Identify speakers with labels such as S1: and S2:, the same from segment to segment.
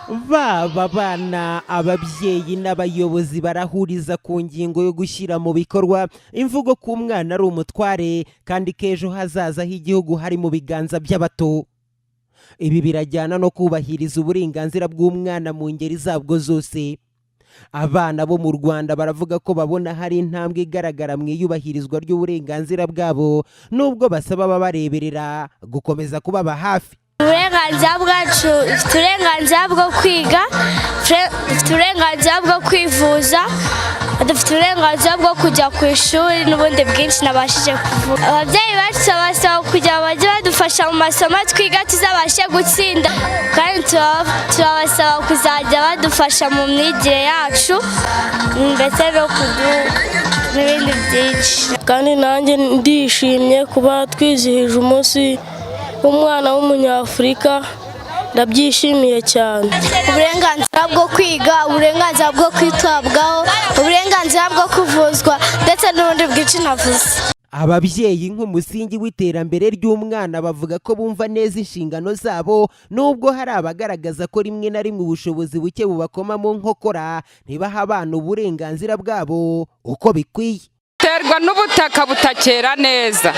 S1: Baba bana, ababyeyi n'abayobozi barahuriza ku ngingo yo gushyira mu bikorwa imvugo ko umwana ari umutware, kandi ko ejo hazaza h'igihugu hari mu biganza by'abato. Ibi birajyana no kubahiriza uburenganzira bw'umwana mu ngeri zabwo zose. Abana bo mu Rwanda baravuga ko babona hari intambwe igaragara mu iyubahirizwa ry'uburenganzira bwabo, nubwo basaba ababareberera gukomeza kubaba hafi.
S2: Uburenganzira bwacu, dufite uburenganzira bwo kwiga, dufite uburenganzira bwo kwivuza, dufite uburenganzira bwo kujya ku ishuri n'ubundi bwinshi nabashije kuvuga. Ababyeyi bacu turabasaba kugira ngo bajye badufasha mu masomo twiga, tuzabashe gutsinda, kandi turabasaba kuzajya badufasha mu myigire yacu, ndetse no n'ibindi byinshi.
S3: Kandi nanjye ndishimye kuba twizihije umunsi w'umwana w'Umunyafurika, ndabyishimiye cyane.
S2: Uburenganzira bwo kwiga, uburenganzira bwo kwitabwaho, uburenganzira bwo kuvuzwa, ndetse n'ubundi bwinshi navuze.
S1: Ababyeyi nk'umusingi w'iterambere ry'umwana bavuga ko bumva neza inshingano zabo, nubwo hari abagaragaza ko rimwe na rimwe ubushobozi buke bubakoma mu nkokora, ntibaha abana uburenganzira bwabo uko bikwiye.
S4: Terwa n'ubutaka butakera neza.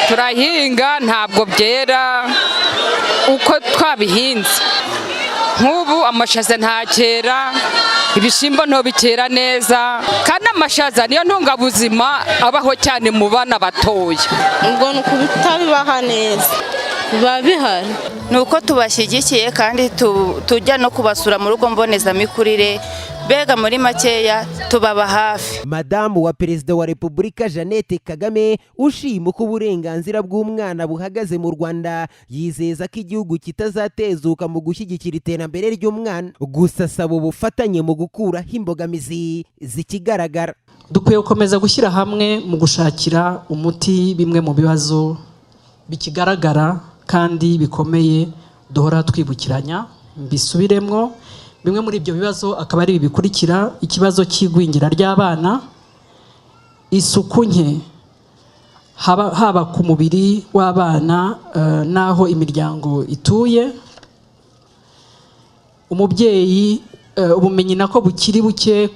S4: Turahinga, ntabwo byera uko twabihinze. Nk'ubu amashaza ntakera, ibishyimbo ntibikera neza, kandi amashaza niyo ntungabuzima abaho cyane mu bana batoya.
S3: Ubwo ni ukutabibaha neza, biba bihari.
S5: Ni uko tubashyigikiye, kandi tujya no kubasura mu rugo mbonezamikurire. Mbega muri makeya, tubaba hafi.
S1: Madamu wa Perezida wa Repubulika Jeannette Kagame, ushima uko uburenganzira bw'umwana buhagaze mu Rwanda, yizeza ko igihugu kitazatezuka mu gushyigikira iterambere ry'umwana, gusa asaba ubufatanye mu gukuraho imbogamizi zikigaragara.
S6: Dukwiye gukomeza gushyira hamwe mu gushakira umuti bimwe mu bibazo bikigaragara kandi bikomeye duhora twibukiranya. Mbisubiremwo, bimwe muri ibyo bibazo akaba ari ibi bikurikira: ikibazo cy'igwingira ry'abana, isuku nke haba ku mubiri w'abana n'aho imiryango ituye, umubyeyi ubumenyi nako bukiri buke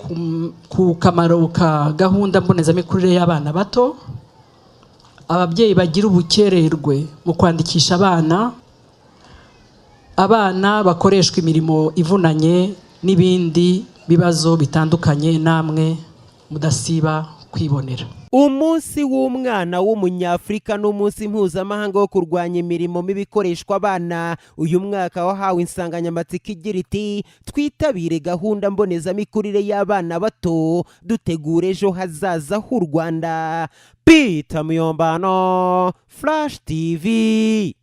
S6: ku kamaro ka gahunda mbonezamikurire y'abana bato, ababyeyi bagira ubukererwe mu kwandikisha abana, abana bakoreshwa imirimo ivunanye, n'ibindi bibazo bitandukanye namwe mudasiba kwibonera.
S1: Umunsi w'umwana w'Umunyafurika n'umunsi mpuzamahanga wo kurwanya imirimo mibi ikoreshwa abana, uyu mwaka wahawe insanganyamatsiko igira iti: "Twitabire gahunda mbonezamikurire y'abana bato, dutegure ejo hazaza h'u Rwanda." Peter Muyombano, Flash TV.